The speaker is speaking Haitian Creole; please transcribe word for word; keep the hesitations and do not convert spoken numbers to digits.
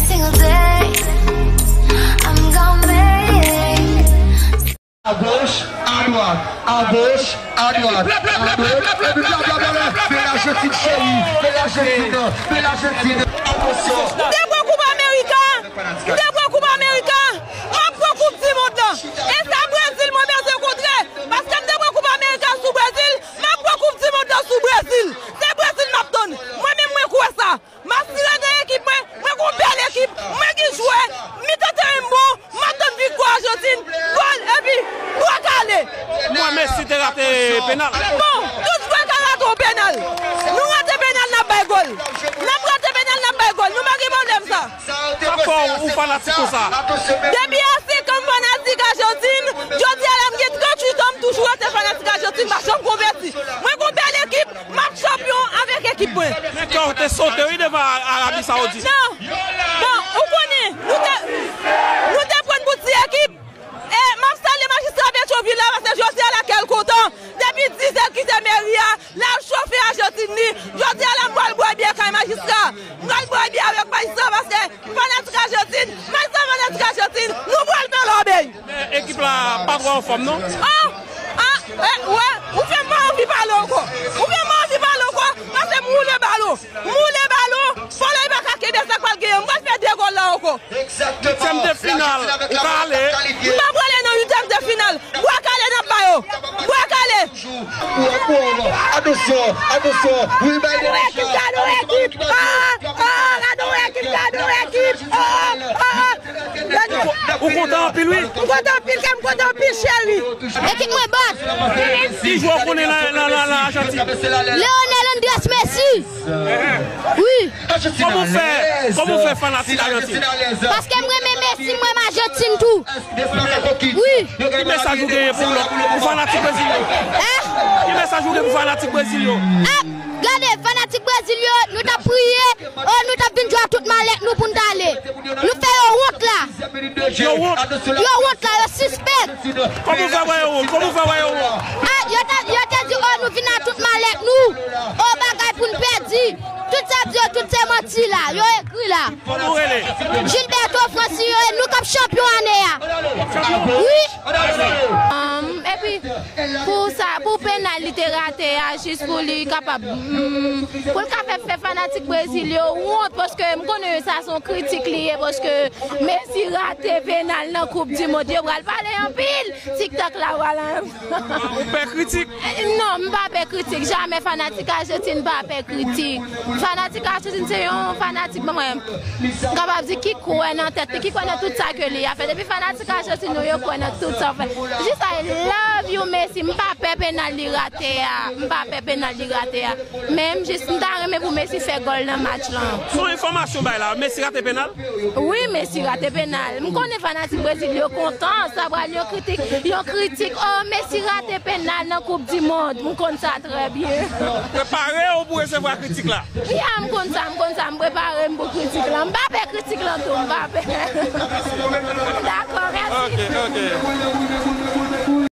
Single day, I'm gonna make. À gauche, à droite, à gauche, à droite, à gauche, et puis bla, bla, bla, bla. Bel Argentine chérie, bel Argentine, bel Argentine. Attention. M te pran Koup Amerika, m te pran Koup Amerika, m ap pran Koup di mond lan. E sa Brezil mwen bezwen kontre, paske m te pran Koup Amerika sou Brezil, m ap pran Koup di mond lan sou Brezil. Se Brezil m ap tann. Mwen menm mwen kwè sa. M asire de ekip mwen, mwen gon bèl ekip, mwen gen jwè, mitan teren m bon, m ap tann viktwa Ajantin, gòl, epi bwa kale. Mwen Messi te rate penal. Bon, tout jwè ka rate yon penal. Nou rate penal, n ap bay gòl. N ap rate penal, n ap bay gòl. Nou pa gen pwoblèm sa. Sa fè w ou fanatik konsa. Depi a senk an m fanatik Ajantin, jodi a la m gen tranntuit an, m toujou rete fanatik Ajantin, m pa janm konvèti. Mwen gon bèl ekip, m ap chanpyon avèk ekip mwen. Men kè w te sote wi devan Arabi Saoudit. Non. Bon, ou konnen, nou te, nou te pran pou ti ekip. E m ap salye majistra Petrovil la, paske jodi a la kè l kontan. Depi diz è l kite meri a, l al chofe Ajantin li. Jodi a la, m pral bwè byè kay majistra. M pral bwè byè avèk majistra, paske fanatik Ajantin, majistra fanatik Ajantin, nou pral fè lòbèy. Men ekip la pa twò anfòm, non? Ah! Ah! Eh, wè, ou fè m pa anvi pale ankò. Ou fè m pa anvi pale ankò, paske m woule balon. M woule balon, Florida pa ka kenbe sa k pral genyen. M pral fè de gòl la ankò. Uityèm de final, ou ka ale. M pa prale nan uityèm de final. Bwa kale n ap ba yo. Bwa kale. Attention, attention. Rebound. Gade yon ekip, gade yon ekip. Ah, ah, gade yon ekip, gade yon ekip. Ah, ah, ah. Ou kontan anpil, wi. M kontan anpil, kè m kontan anpil, cheri. Ekip mwen bat. Ki jwè w konnen nan, nan, nan, nan Ajantin? Leonel Andres Messi. Wi. Kòman w fè, kòman w fè fanatik Ajantin? Paske m renmen Messi, m renmen Ajantin tou. Wi. Ki mesaj ou genyen pou lòt, pou fanatik Brezil yo? Hein? Ki mesaj ou gen pou fanatik Brezil yo? Ah, gade, fanatik Brezil yo, nou t ap priye, oh, nou t ap vin jwe ak tout malèt nou pou n t ale. Nou fè yo wont la. Yo wont? Yo wont la, yo sispèk. Kòman w fè wè yo wont? Kòman w fè wè yo wont? Ah, yo te, yo te di, oh, nou vin ak tout malèt nou. Oh, bagay pou n pèdi. Tout sa yo di yo, tout se manti la. Yo egri la. Kòman w rele? Gilberto Francio, e nou k ap chanpyon ane a. Wi. Um, epi, pou sa, pou penal li te rate a, jis pou li kapab, mm, pou l ka fè, fè fanatik Brezil yo wont, paske m konnen sa se yon kritik li ye, paske Messi rate penal nan Koup di Mond, yo pral pale anpil. TikTok la, vwala. Ou pè kritik? Non, m pa pè kritik. Jamè fanatik Ajantin pa pè kritik. Fanatik Ajantin se yon fanatik, bon, mwen, m kapab di ki kwè nan tèt li, ki kwè nan tout sa ke li ap fè. Depi fanatik Ajantin nou yo kwè nan tout sa w fè. Jis I love you, Messi. M pa pè penal li rate a. M pa pè penal li rate a. Men m jis, m ta renmen pou Messi fè gòl nan match lan. Se yon enfòmasyon bay la. Messi rate penal? Wi, Messi rate penal. M konnen fanatik Brezil yo kontan, sa pral yon kritik, yon kritik. Oh, Messi rate penal nan Koup di Mond. M konn sa trè byen. Prepare w pou resevwa kritik la. Ya, m konn sa, m konn sa, m prepare m pou kritik lan. M pa pè kritik lan tou, m pa pè. Dakò, mèsi. Ok, ok.